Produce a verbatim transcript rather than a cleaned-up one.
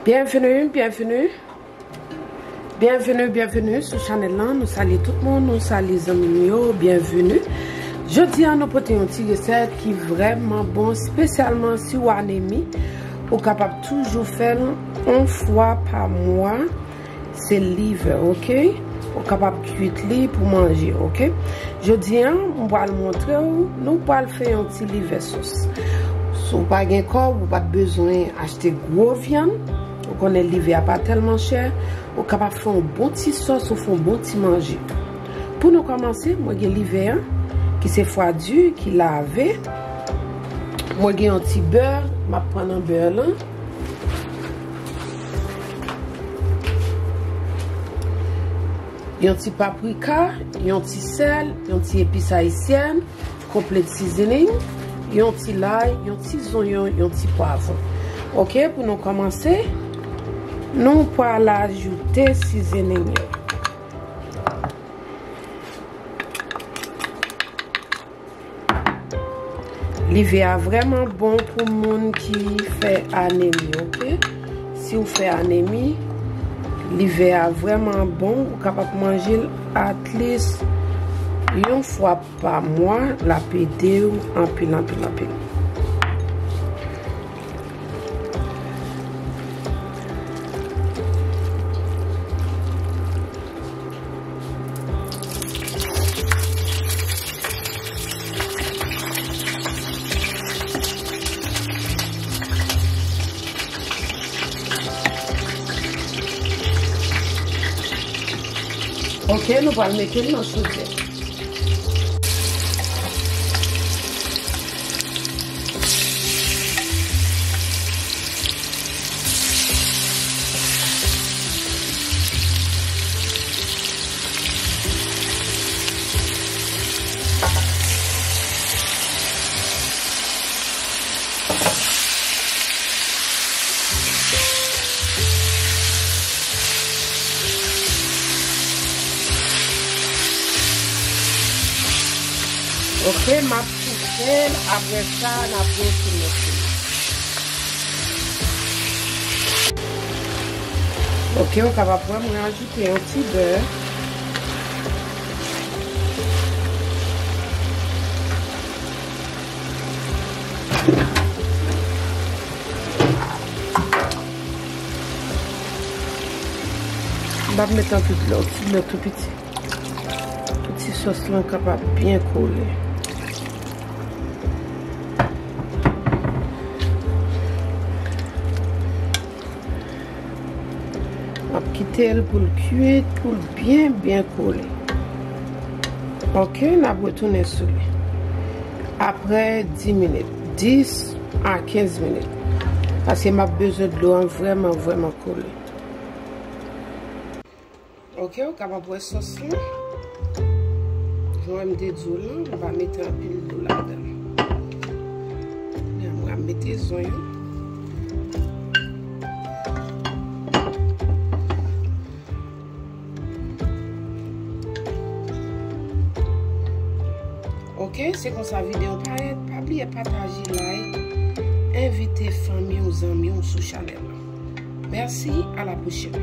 Byenveni, byenveni. Byenveni, byenveni sou chanèl lan. Nou salye tout moun, nou salye zanmi nou yo, byenveni. Jodi a, nou pote yon ti resèt ki vrèman bon, espesyalman si w anemi, ou kapab toujou fè l yon fwa pa mwa. Se liver, oke? Ou kapab kuit li pou manje, oke? Jodi a, m pral montre w, nou pral fè yon ti liver sauce. Si w pa gen kòb, ou pa t bezwen achte gwo vyann. Ou konnen liver a pa tèlman chè. Ou kapab fè yon bon ti sòs, ou fè yon bon ti manje. Pou nou kòmanse, mwen gen liver an, ki se fwa di, ki lave. Mwen gen yon ti bè, m ap pran nan bè lan. Yon ti paprika, yon ti sèl, yon ti epis ayisyèn, complete seasoning, yon ti lay, yon ti zonyon, yon ti pwavwon. Oke, pou nou kòmanse, nou pral ajoute seasoning yo. Liver a vrèman bon pou moun ki fè anemi, oke? Si w fè anemi, liver a vrèman bon, ou kapab manje l at least yon fwa pa mwa, l ap ede w anpil, anpil, anpil. Oke, nou pral mete l nan chodyè. Oke, m ap touche l, apre sa, n ap retounen sou li. Oke, ou kapab wè mwen ajoute yon ti bè. M p ap met anpil dlo, ti dlo tou piti. Pou ti sòs lan kapab byen kole. M ap kite l pou l kuit, pou l byen, byen kole. Oke, n ap retounen sou li. Apre dis minit, dis a kenz minit. Paske m ap bezwen dlo an vrèman, vrèman kole. Oke, ou kapab wè sòs lan. Jan m te di w lan, m pa mete anpil dlo ladan. Kounye a, mwen ap mete zonyon. Oke, se konsa videyo parèt. Pa bliye pataje, like, envite fanmi w, zanmi w sou chanèl lan. Mèsi, a la pwochèn.